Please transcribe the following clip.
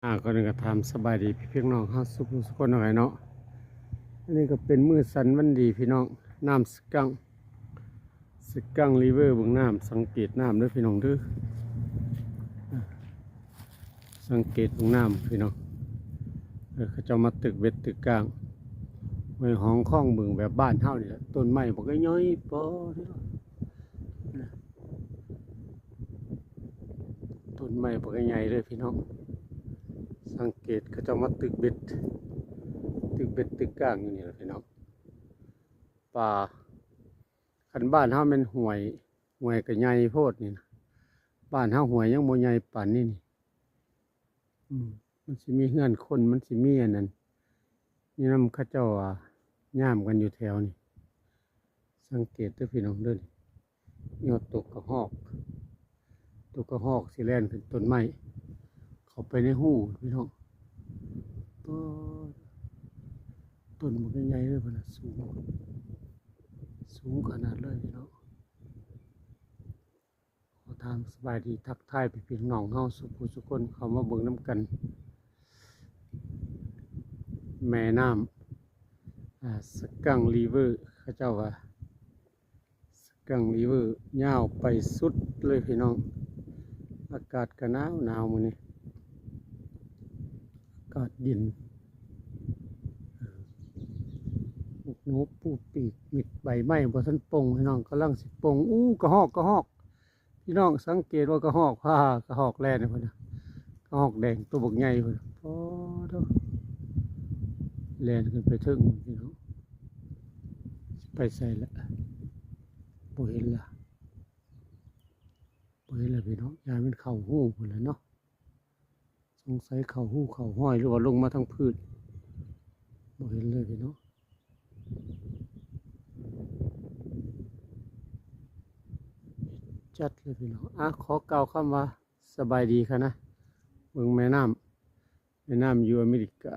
ອ່າ ກ່ອນອື່ນກໍຖາມສະບາຍດີພີ່ນ້ອງເຮົາສູ່ຜູ້ສູ່ຄົນເນາະ ອັນນີ້ກໍເປັນມື້ສັນວັນດີພີ່ນ້ອງ ນ້ຳສະກັງ ສະກັງຣີເວີ ເບິ່ງນ້ຳ ສັງເກດນ້ຳເດີພີ່ນ້ອງເດີ ສັງເກດເບິ່ງນ້ຳພີ່ນ້ອງ ເອີ ເຂົາເຈົ້າມາຕຶກເບັດຕຶກກ້າງ ຫ້ວຍຫອງຄອງບຶງ ແບບບ້ານເຮົານີ້ແຫຼະ ຕົ້ນໄມ້ບັກໃຫຍ່ໆ ປໍ ຕົ້ນໄມ້ບັກໃຫຍ່ໆ ເລີຍພີ່ນ້ອງ ສັງເກດເຂົາເຈົ້າມາຕຶກເບັດ ຕຶກເບັດຕຶກກ້າງຢູ່ນີ້ແຫຼະພີ່ນ້ອງ ປາ ຄັນບ້ານເຮົາແມ່ນຫ້ວຍ ຫ້ວຍກໍໃຫຍ່ໂພດນີ້ນະ ບ້ານເຮົາຫ້ວຍຍັງບໍ່ໃຫຍ່ປານນີ້ນີ້ ອືມ ມັນຊິມີເຮືອນຄົນ ມັນຊິມີອັນນັ້ນ ມີນຳເຂົາເຈົ້າ ອາ ຍາມກັນຢູ່ແຖວນີ້ ສັງເກດເດີພີ່ນ້ອງເດີ ມີຮອດຕົກກະຮອກ ຕົກກະຮອກຊິແລ່ນຂຶ້ນຕົ້ນໄມ້ ເຂົ້າໄປໃນຮູພີ່ນ້ອງ ປາ ຕົ້ນບັກໃຫຍ່ໆ ເລີຍພຸ້ນນະ ສູງ ສູງຂະໜາດເລີຍພີ່ນ້ອງ ຂໍຖາມສະບາຍດີ ທັກທາຍພີ່ໆນ້ອງເຮົາສູ່ຜູ້ສູ່ຄົນ ເຂົ້າມາເບິ່ງນຳກັນ ແມ່ນ້ຳ ອາ ສະກັງຣີເວີ ເຂົາເຈົ້າວ່າ ສະກັງຣີເວີ ຍາວໄປສຸດເລີຍພີ່ນ້ອງ ອາກາດກໍໜາວໆ ມື້ນີ້ ອາກາດເຢັນ ເອີ ນົກໜູປູປີກ ມິດໃບໄມ້ບໍ່ທັນປົ່ງພີ່ນ້ອງ ກຳລັງຊິປົ່ງ ອູ້ ກະຮອກ ກະຮອກ ພີ່ນ້ອງສັງເກດວ່າກະຮອກ ພາ ກະຮອກແລ່ນພຸ້ນນະ ກະຮອກແດງໂຕບັກໃຫຍ່ພຸ້ນ ປາໂທ້ ແລ່ນຂຶ້ນໄປເທິງພຸ້ນພີ່ນ້ອງ ຊິໄປໃສລະ ບໍ່ເຫັນລະ ບໍ່ເຫັນລະພີ່ນ້ອງ ຢ້ານມັນເຂົ້າຮູພຸ້ນລະເນາະ ສົງໄສເຂົ້າຮູເຂົ້າຮອຍ ຫຼືວ່າລົງມາທາງພື້ນ ບໍ່ເຫັນເລີຍພີ່ນ້ອງ ຈັດເລີຍພີ່ນ້ອງ ອາ ຂໍກ່າວຄຳວ່າສະບາຍດີຄະນະ ເບິ່ງແມ່ນ້ຳ ແມ່ນ້ຳຢູ່ອາເມລິກາ